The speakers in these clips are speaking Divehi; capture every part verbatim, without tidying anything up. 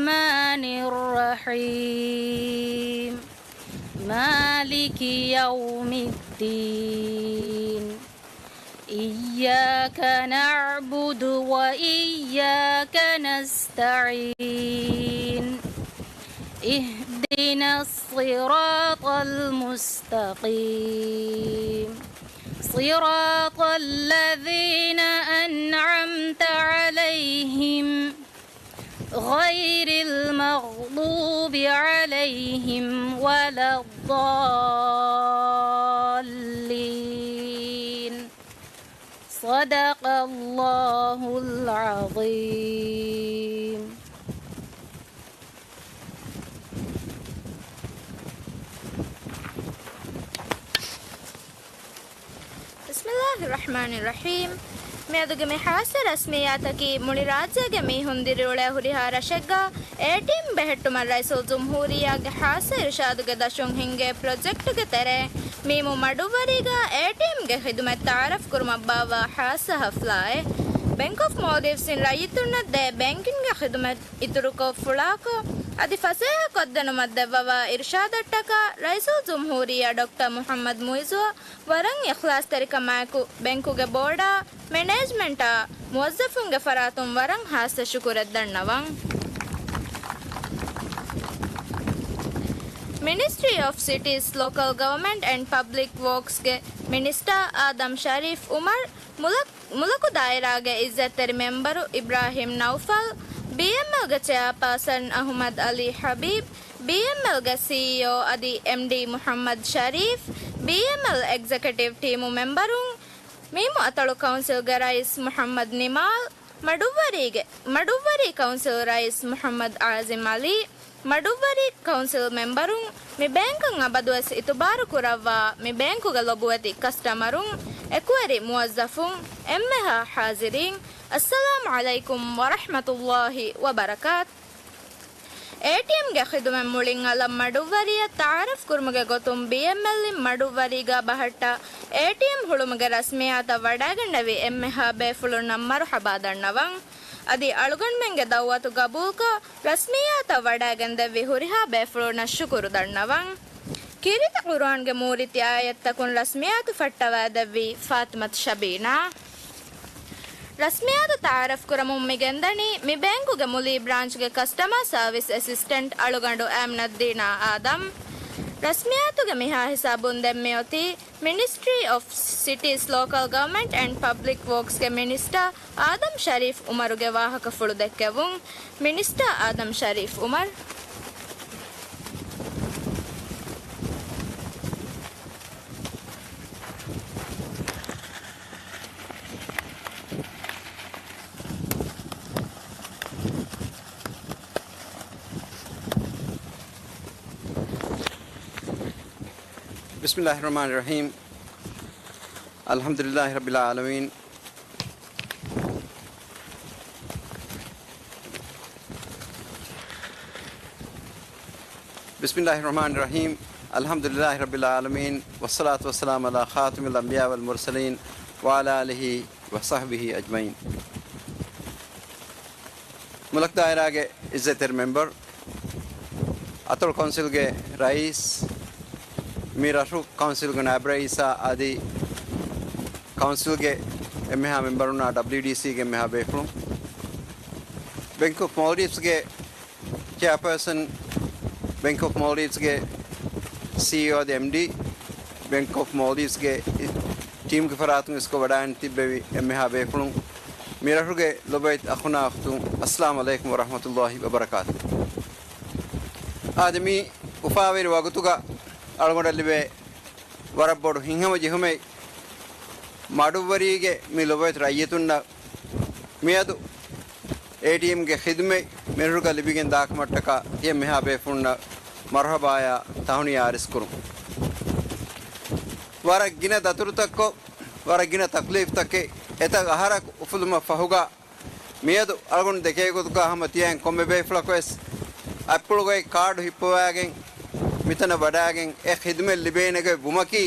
الرحمن الرحيم. مالك يوم الدين. إياك نعبد وإياك نستعين. اهدنا الصراط المستقيم. صراط الذين أنعمت عليهم غير المغضوب عليهم ولا الضالين. صدق الله العظيم. بسم الله الرحمن الرحيم. މިއަދުގެ މި ހާއްސަ ރަސްމިއްޔާތަކީ މުޅި ރާއްޖޭގެ މީހުން ދިރިއުޅޭ ހުރިހާ ރަށެއްގަ އޭޓީއެމް ބެހެއްޓުމަށް ރައީސުލްޖުމްހޫރިއްޔާގެ ހާއްސަ އިރުޝާދުގެ ދަށުން ހިންގޭ ޕްރޮޖެކްޓުގެ ތެރޭ މީމު މަޑުއްވަރީގަ އޭޓީއެމްގެ ޚިދުމަތް ތަޢާރަފް ކުރުމަށް ބާއްވާ ހާއްސަ ޙަފްލާއެއް. ބެންކް އޮފް މޯލްޑިވްސްއިން ރައްޔިތުންނަށް ދޭ ބޭންކިންގެ ޚިދުމަތް އިތުރުކޮށް ފުޅާކޮށް، އަދި ފަސޭހަކޮށްދިނުމަށް ދެއްވަވާ އިރުޝާދަށްޓަކާ ރައީސުލްޖުމްހޫރިއްޔާ ޑޮކްޓަރ މުޙައްމަދު މުޢިއްޒުއަށް ވަރަށް އިޚްލާޞްތެރިކަމާއެކު، ބެންކުގެ ބޯޑާ، މެނޭޖްމަންޓާ، މުވައްޒަފުންގެ ފަރާތުން ވަރަށް ހާއްސަ ޝުކުރެއް ދަންނަވަން. މިނިސްޓްރީ އޮފް ސިޓީސް، ލޯކަލް ގަވަމެންޓް އެންޑް ޕަބްލިކް ވޯކްސްގެ މިނިސްޓާ އާދަމް ޝަރީފް އުމަރު، މުލަ-، މުލަކު ދާއިރާގެ އިއްޒަތްތެރި މެމްބަރު އިބްރާހިމް ނައުފަލް، ބީއެމްއެލްގެ ޗެއާޕާސަން އަޙުމަދު ޢަލީ ޙަބީބް، ބީއެމްއެލްގެ ސީއީއޯ އަދި އެމްޑީ މުޙައްމަދު ޝަރީފް، ބީއެމްއެލް އެގްޒެކެޓިވް ޓީމު މެމްބަރުން، މީމު އަތޮޅު ކައުންސިލްގެ ރައީސް މުޙައްމަދު ނިމާލް، މަޑުއްވަރީގެ، މަޑުއްވަރީ ކައުންސިލް ރައީސް މުޙައްމަދު ޢާޒިމް ޢަލީ، މަޑުއްވަރީ ކައުންސިލް މެމްބަރުން، މި ބޭންކަށް އަބަދުވެސް އިތުބާރު ކުރައްވާ، މި ބޭންކުގެ ލޮބުވެތި ކަސްޓަމަރުން، އެކުވެރި މުވައްޒަފުން، އެންމެހާ ޙާޒިރީން، އައްސަލާމު ޢަލައިކުމް ވަރަޙްމަތުﷲި ވަބަރަކާތު. އޭޓީއެމްގެ ޚިދުމަތް މުޅިން އަލަށް މަޑުއްވަރިއަށް ތަޢާރަފް ކުރުމުގެ ގޮތުން ބީއެމްއެލްއިން މަޑުއްވަރީގަ ބަހައްޓާ އޭޓީއެމް ހުޅުމުގެ ރަސްމިއްޔާތަށް ވަޑައިގެންނެވި އެންމެހާ ބޭފުޅުންނަށް މަރުޙަބާ ދަންނަވަން. އަދި އަޅުގަނޑުމެންގެ ދަޢުވަތު ގަބޫލުކޮށް، ރަސްމިއްޔާތަށް ވަޑައިގެންދެއްވި ހުރިހާ ބޭފުޅުންނަށް ޝުކުރު ދަންނަވަން. ކީރިތި ޤުރުއާންގެ މޫރިތި އާޔަތްތަކުން ރަސްމިއްޔާތު ފައްޓަވައިދެއްވީ ފާތިމަތު ޝަބީނާ. ރަސްމިއްޔާތު ތަޢާރަފް ކުރަމުން މި ގެންދަނީ މި ބޭންކުގެ މުލިއްޔާ ބްރާންޗްގެ ކަސްޓަމާ ސާވިސް އެސިސްޓެންޓް އަޅުގަނޑު އަމްނައްދީނާ އާދަމް. ރަސްމިއްޔާތުގެ މިހާ ހިސާބުން ދެން މިއޮތީ މިނިސްޓްރީ އޮފް ސިޓީސް، ލޯކަލް ގަވަމެންޓް އެންޑް ޕަބްލިކް ވޯކްސްގެ މިނިސްޓާ އާދަމް ޝަރީފް އުމަރުގެ ވާހަކަފުޅު ދެއްކެވުން. މިނިސްޓާ އާދަމް ޝަރީފް އުމަރު. بسم الله الرحمن الرحيم. الحمد لله رب العالمين. بسم الله الرحمن الرحيم. الحمد لله رب العالمين، والصلاة والسلام على خاتم الأنبياء والمرسلين، وعلى آله وصحبه أجمعين. މުލަކު ދާއިރާގެ އިއްޒަތްތެރި މެމްބަރު، އަތޮޅު ކައުންސިލްގެ ރައީސް، މި ރަށު ކައުންސިލްގެ ނާއިބު ރައީސާ އަދި ކައުންސިލްގެ އެންމެހާ މެމްބަރުންނާ، ޑަބްލިޔުޑީސީގެ އެންމެހާ ބޭފުޅުން، ބެންކް އޮފް މޯލްޑިވްސްގެ ޗެއާޕާސަން، ބެންކް އޮފް މޯލްޑިވްސްގެ ސީއީއޯ އަދި އެމްޑީ، ބެންކް އޮފް މޯލްޑިވްސްގެ ޓީމްގެ ފަރާތުން އިސްކޮށް ވަޑައިގެން ތިއްބެވި އެންމެހާ ބޭފުޅުން، މި ރަށުގެ ލޮބުވެތި އަޚުންނާ އުޚްތުން، އައްސަލާމު ޢަލައިކުމް ވަރަޙްމަތުﷲި ވަބަރަކާތު. އާދެ، މި އުފާވެރި ވަގުތުގަ އަޅުގަނޑަށް ލިބޭ ވަރަށް ބޮޑު ހިތްހަމަޖެހުމެއް، މަޑުއްވަރީގެ މި ލޮބުވެތި ރައްޔިތުންނަށް މިއަދު އޭޓީއެމްގެ ޚިދުމަތް މިރަށުގަ ލިބިގެން ދާކަމަށްޓަކާ ތިޔަ މިހާ ބޭފުޅުންނަށް މަރުޙަބާޔާ ތަހުނިޔާ އަރިސްކުރުން. ވަރަށް ގިނަ ދަތުރުތައްކޮށް، ވަރަށް ގިނަ ތަކްލީފްތަކެއް، އެތައް އަހަރަކު އުފުލުމަށް ފަހުގަ، މިއަދު އަޅުގަނޑު ދެކޭ ގޮތުގަ ހަމަ ތިޔައިން ކޮންމެ ބޭފުޅަކުވެސް އަތްޕުޅުގައި ކާޑު ހިއްޕަވައިގެން މިތަނަށް ވަޑައިގެން އެ ޚިދުމަތް ލިބޭނެގޮތް ވުމަކީ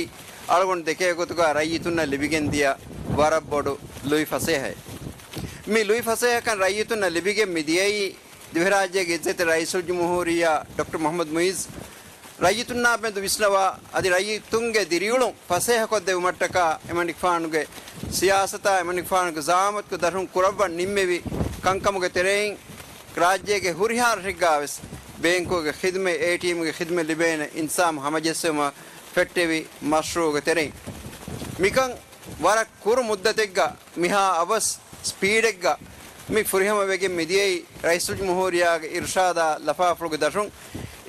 އަޅުގަނޑު ދެކޭ ގޮތުގަ ރައްޔިތުންނަށް ލިބިގެން ދިޔަ ވަރަށް ބޮޑު ލުއިފަސޭހައެއް. މި ލުއިފަސޭހަކަން ރައްޔިތުންނަށް ލިބިގެން މި ދިޔައީ ދިވެހިރާއްޖޭގެ އިއްޒަތްތެރި ރައީސުލްޖުމްހޫރިއްޔާ ޑޮކްޓަރ މުޙައްމަދު މުޢިއްޒު ރައްޔިތުންނާ މެދު ވިސްނަވާ، އަދި ރައްޔިތުންގެ ދިރިއުޅުން ފަސޭހަކޮށްދެއްވުމަށްޓަކާ އެމަނިކުފާނުގެ ސިޔާސަތާ އެމަނިކުފާނުގެ ޒަޢާމަތުގެ ދަށުން ކުރައްވަން ނިންމެވި ކަންކަމުގެ ތެރެއިން، ރާއްޖޭގެ ހުރިހާ ރަށެއްގާވެސް ބޭންކުގެ ޚިދުމަތް، އޭޓީއެމްގެ ޚިދުމަތް ލިބޭނެ އިންތިޒާމް ހަމަޖެއްސެވުމަށް ފެއްޓެވި މަޝްރޫޢުގެ ތެރެއިން. މިކަން ވަރަށް ކުރު މުއްދަތެއްގަ މިހާ އަވަސް ސްޕީޑެއްގަ މި ފުރިހަމަވެގެން މިދިޔައީ ރައީސުލްޖުމްހޫރިއްޔާގެ އިރުޝާދާ ލަފާފުޅުގެ ދަށުން.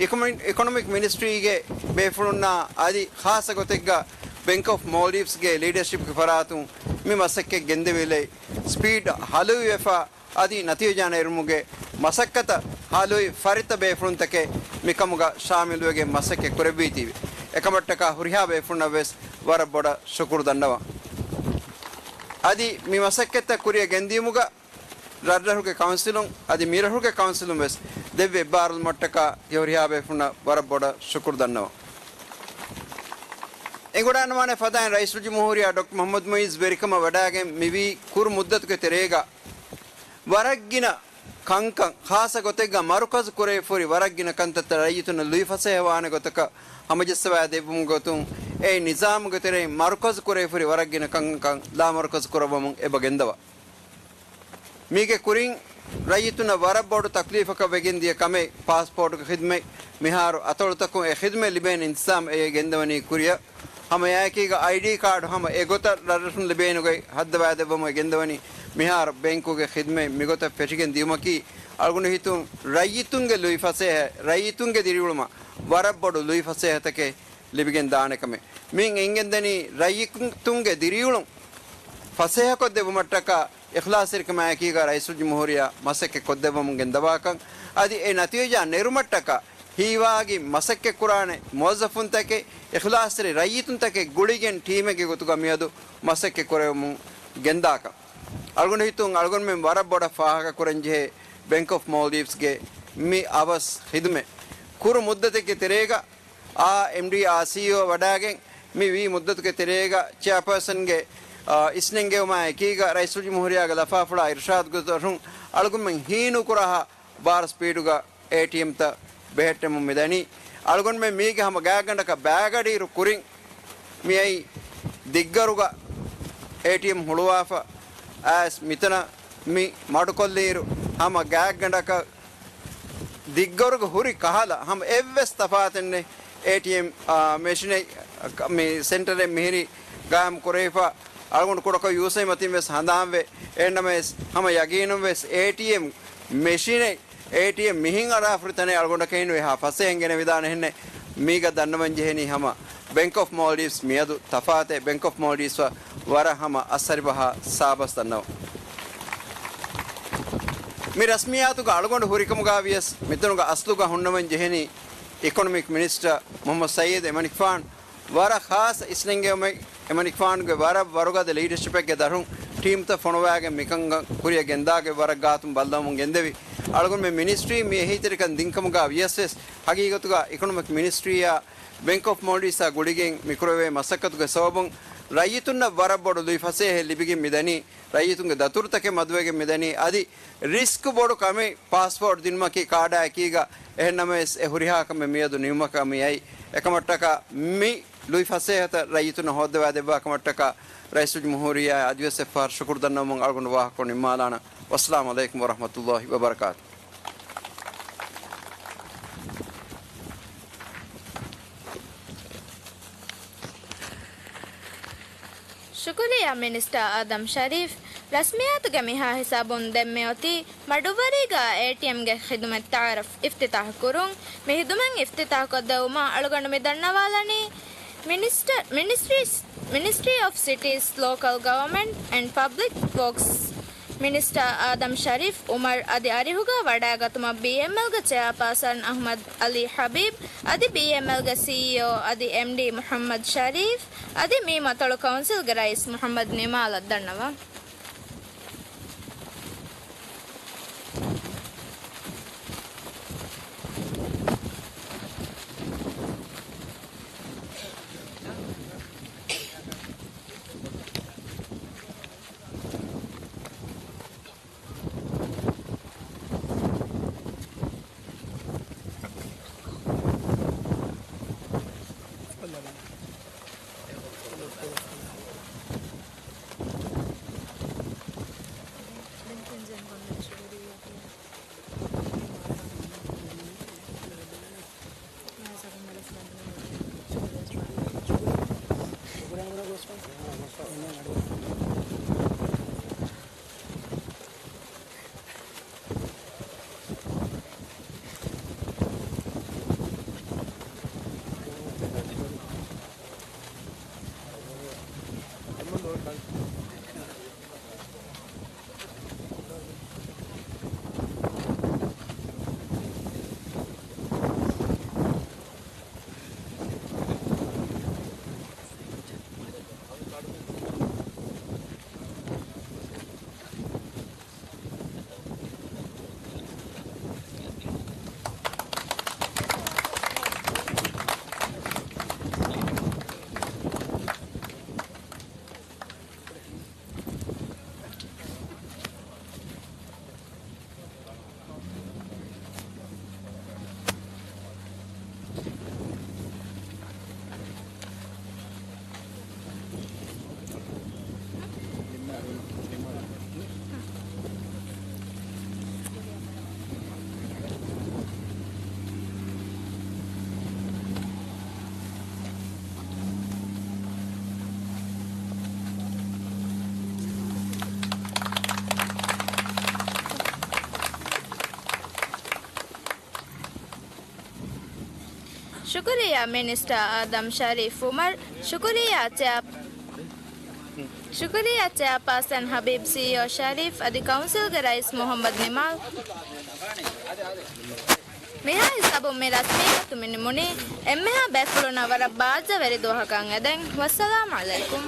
އިކޮނޮމި-، އިކޮނޮމިކް މިނިސްޓްރީގެ ބޭފުޅުންނާ އަދި ޚާއްޞަ ގޮތެއްގަ ބެންކް އޮފް މޯލްޑިވްސްގެ ލީޑަޝިޕްގެ ފަރާތުން މި މަސައްކަތް ގެންދެވިލައި، ސްޕީޑް ހަލުވިވެފަ އަދި ނަތީޖާ ނެރުމުގެ މަސައްކަތަށް ހަލުވި ފަރިތަ ބޭފުޅުންތަކެއް މިކަމުގަ ޝާމިލުވެގެން މަސައްކަތް ކުރެއްވީތީވެ. އެކަމަށްޓަކާ ހުރިހާ ބޭފުޅުންނަށްވެސް ވަރަށް ބޮޑަށް ޝުކުރު ދަންނަވަން. އަދި މި މަސައްކަތްތައް ކުރިއަށް ގެންދިޔުމުގަ ރަށްރަށުގެ ކައުންސިލުން އަދި މިރަށުގެ ކައުންސިލުން ވެސް ދެއްވި އެއްބާރުލުމަށްޓަކާ ތި ހުރިހާ ބޭފުޅުންނަށް ވަރަށް ބޮޑަށް ޝުކުރު ދަންނަވަން. އެނގުނާންވާނެ ފަދައިން ރައީސުލްޖުމްހޫރިއްޔާ ޑޮކްޓަރ މުޙައްމަދު މުޢިއްޒު ވެރިކަމަށް ވަޑައިގެން މިވީ ކުރު މުއްދަތުގެ ތެރޭގަ ވަރަށްގިނަ ކަންކަން، ޚާއްޞަ ގޮތެއްގަ މަރުކަޒު ކުރެވިފަހުރި ވަރަށްގިނަ ކަންތައްތައް ރައްޔިތުންނަށް ލުއިފަސޭހަވާނެ ގޮތަކަށް ހަމަޖައްސަވާ ދެއްވުމުގެ ގޮތުން، އެ ނިޒާމުގެ ތެރެއިން މަރުކަޒު ކުރެވިފަހުރި ވަރަށްގިނަ ކަންކަން ލާމަރުކަޒު ކުރައްވަމުން އެބަ ގެންދަވާ. މީގެ ކުރިން ރައްޔިތުންނަށް ވަރަށް ބޮޑު ތަކްލީފަކަށް ވެގެން ދިޔަ ކަމެއް ޕާސްޕޯޓުގެ ޚިދުމަތް. މިހާރު އަތޮޅުތަކުން އެ ޚިދުމަތް ލިބޭނެ އިންތިޒާމް އެ ގެންދަވަނީ ކުރިއަށް. ހަމައެއާއެކީގަ އައިޑީ ކާޑު ހަމަ އެގޮތަށް ރަށްރަށުން ލިބޭނެ ގޮތް ހައްދަވާދެއްވަމުން އެ ގެންދަވަނީ. މިހާރު ބޭންކުގެ ޚިދުމަތް މިގޮތަށް ފެށިގެން ދިޔުމަކީ އަޅުގަނޑު ހިތުން ރައްޔިތުންގެ ލުއިފަސޭހަ، ރައްޔިތުންގެ ދިރިއުޅުމަށް ވަރަށް ބޮޑު ލުއިފަސޭހަތަކެއް ލިބިގެން ދާނެ ކަމެއް. މިއިން އެނގެންދަނީ ރައްޔިތުންގެ ދިރިއުޅުން ފަސޭހަކޮށްދެއްވުމަށްޓަކާ އިޚްލާޞްތެރިކަމާއެކީގަ ރައީސުލްޖުމްހޫރިއްޔާ މަސައްކަތް ކޮށްދެއްވަމުން ގެންދަވާކަން އަދި އެ ނަތީޖާ ނެރުމަށްޓަކާ ހީވާގިން މަސައްކަތްކުރާނެ މުވައްޒަފުންތަކެއް، އިޚްލާޞްތެރި ރައްޔިތުންތަކެއް ގުޅިގެން ޓީމެއްގެ ގޮތުގަ މިއަދު މަސައްކަތް ކުރެވެމުން ގެންދާކަން. އަޅުގަނޑު ހިތުން އަޅުގަނޑުމެން ވަރަށް ބޮޑަށް ފާހަގަކުރަންޖެހޭ ބެންކް އޮފް މޯލްޑިވްސްގެ މި އަވަސް ޚިދުމަތް. ކުރު މުއްދަތެއްގެ ތެރޭގަ އާ އެމްޑީ އާ ސީއީއޯ ވަޑައިގެން މި ވީ މުއްދަތުގެ ތެރޭގަ ޗެއާޕާސަންގެ، އާ، އިސްނެންގެވުމާ އެކީގަ ރައީސުލްޖުމްހޫރިއްޔާގެ ލަފާފުޅާ އިރުޝާދުގެ ދަށުން އަޅުގަނޑުމެން ހީނުކުރާހާ ބާރު ސްޕީޑުގަ އޭޓީއެމްތައް ބެހެއްޓެމުން މިދަނީ. އަޅުގަނޑުމެން މީގެ ހަމަ ގާތްގަނޑަކަށް ބައިގަޑިއިރު ކުރިން މިއައީ ދިއްގަރުގަ އޭޓީއެމް ހުޅުވާފަ އައިސް މިތަނަށް މި މަޑުކޮށްލިއިރު ހަމަ ގާތްގަނޑަކަށް ދިއްގަރުގަ ހުރި ކަހަލަ ހަމަ އެއްވެސް ތަފާތެއްނެއް. އޭޓީއެމް، އާ، މެޝިނެއް މި ސެންޓަރެއް މިހިރީ ގާއިމް ކުރެވިފަ އަޅުގަނޑު ކުޑަކޮށް ޔޫސައިމަތިން ވެސް ހަނދާންވެ. އެހެންނަމަވެސް ހަމަ ޔަގީނުން ވެސް އޭޓީއެމް މެޝިނެއް އޭޓީއެމް މިހިން އަރާފުރި ތަނެއް އަޅުގަނޑަކަށް އެހާ ފަސޭހައިން ގެނެވިދާނެ ހެންނެއް. މީގަ ދަންނަވަން ޖެހެނީ ހަމަ ބެންކް އޮފް މޯލްޑިވްސް މިއަދު ތަފާތެއް. ބެންކް އޮފް މޯލްޑިވްސް ވަރަށް ހަމަ އައްސަރިބަހާ ސާބަސް ދަންނަވަން. މި ރަސްމިއްޔާތުގަ އަޅުގަނޑު ހުރިކަމުގަ ވިޔަސް މިތަނުގަ އަސްލުގަ ހުންނަވަން ޖެހެނީ އިކޮނޮމިކް މިނިސްޓަރ މުޙައްމަދު ސައީދު އެމަނިކުފާނު ވަރަށް ޚާއްޞަ އިސްނެންގެވުމެއް އެމަނިކުފާނުގެ ވަރަށް ވަރުގަދަ ލީޑަޝިޕެއްގެ ދަށުން ޓީމްތައް ފޮނުވާގެން މިކަންކަން ކުރިއަށް ގެންދާގެ ވަރަށް ގާތުން ބައްލަވަމުން ގެންދެވި. އަޅުގަނޑުމެން މިނިސްޓްރީ މި އެހީތެރިކަން ދިންކަމުގަ ވިޔަސް ވެސް ހަގީގަތުގަ އިކޮނޮމިކް މިނިސްޓްރީއާ ބެންކް އޮފް މޯލްޑިވްސްއާ ގުޅިގެން މިކުރެވޭ މަސައްކަތުގެ ސަބަބުން ރައްޔިތުންނަށް ވަރަށް ބޮޑު ލުއިފަސޭހައެއް ލިބިގެން މިދަނީ. ރައްޔިތުންގެ ދަތުރުތަކެއް މަދުވެގެން މިދަނީ. އަދި ރިސްކް ބޮޑު ކަމެއް ޕާސްޕޯޓް ދިނުމަކީ ކާޑާ އެކީގަ. އެހެންނަމަވެސް އެ ހުރިހާ ކަމެއް މިއަދު ނިމުމަކަށް މިއައީ. އެކަމަށްޓަކާ މި ލުއިފަސޭހަތައް ރައްޔިތުންނަށް ހޯއްދަވާ ދެއްވާ ކަމަށްޓަކާ ރައީސުލްޖުމްހޫރިއްޔާއަށް އަދިވެސް އެއްފަހަރު ޝުކުރު ދަންނަވަމުން އަޅުގަނޑު ވާހަކަކޮށް ނިންމާލާނަން. ވައްސަލާމު ޢަލައިކުމް ވަރަޙްމަތުﷲި ވަބަރަކާތު. ޝުކުރިއްޔާ މިނިސްޓަރ އާދަމް ޝަރީފް. ރަސްމިއްޔާތުގެ މިހާ ހިސާބުން ދެންމެ އޮތީ މަޑުއްވަރީގަ އޭޓީއެމްގެ ޚިދުމަތް ތަޢާރަފް އިފްތިތާޙު ކުރުން. މި ޚިދުމަތް އިފްތިތާޙުކޮށްދެއްވުމަށް އަޅުގަނޑު މި ދަންނަވާލަނީ މިނިސްޓަރ، މިނިސްޓްރީސް، މިނިސްޓްރީ އޮފް ސިޓީސް، ލޯކަލް ގަވަރމަންޓް އެންޑް ޕަބްލިކް ވޯކްސް މިނިސްޓަރ އާދަމް ޝަރީފް އުމަރު އަދި އަރިހުގަ ވަޑައިގަތުމަށް ބީއެމްއެލްގެ ޗެއާޕާސަން އަޙްމަދު އަލީ ޙަބީބް އަދި ބީއެމްއެލްގެ ސީއީއޯ އަދި އެމްޑީ މުޙައްމަދު ޝަރީފް އަދި މީ މަތޮޅު ކައުންސިލްގެ ރައީސް މުޙައްމަދު ނިމާލަށް ދަންނަވަން. ޝުކުރިއްޔާ މިނިސްޓަރ އާދަމް ޝަރީފް އުމަރު، ޝުކުރިއްޔާ ޗެއާ-، ޝުކުރިއްޔާ ޗެއާޕާސަން ހަބީބް، ސީއީއޯ ޝަރީފް އަދި ކައުންސިލްގެ ރައީސް މުހައްމަދު ނިމާލް. މިހާ ހިސާބުން މި ރަސްމިއްޔަތު މި ނިމުނީ. އެންމެހާ ބޭފުޅުންނަށް ވަރަށް ބާއްޖަވެރި ދުވަހަކަށް އެދެން. ވައްސަލާމް ޢަލައިކުމް.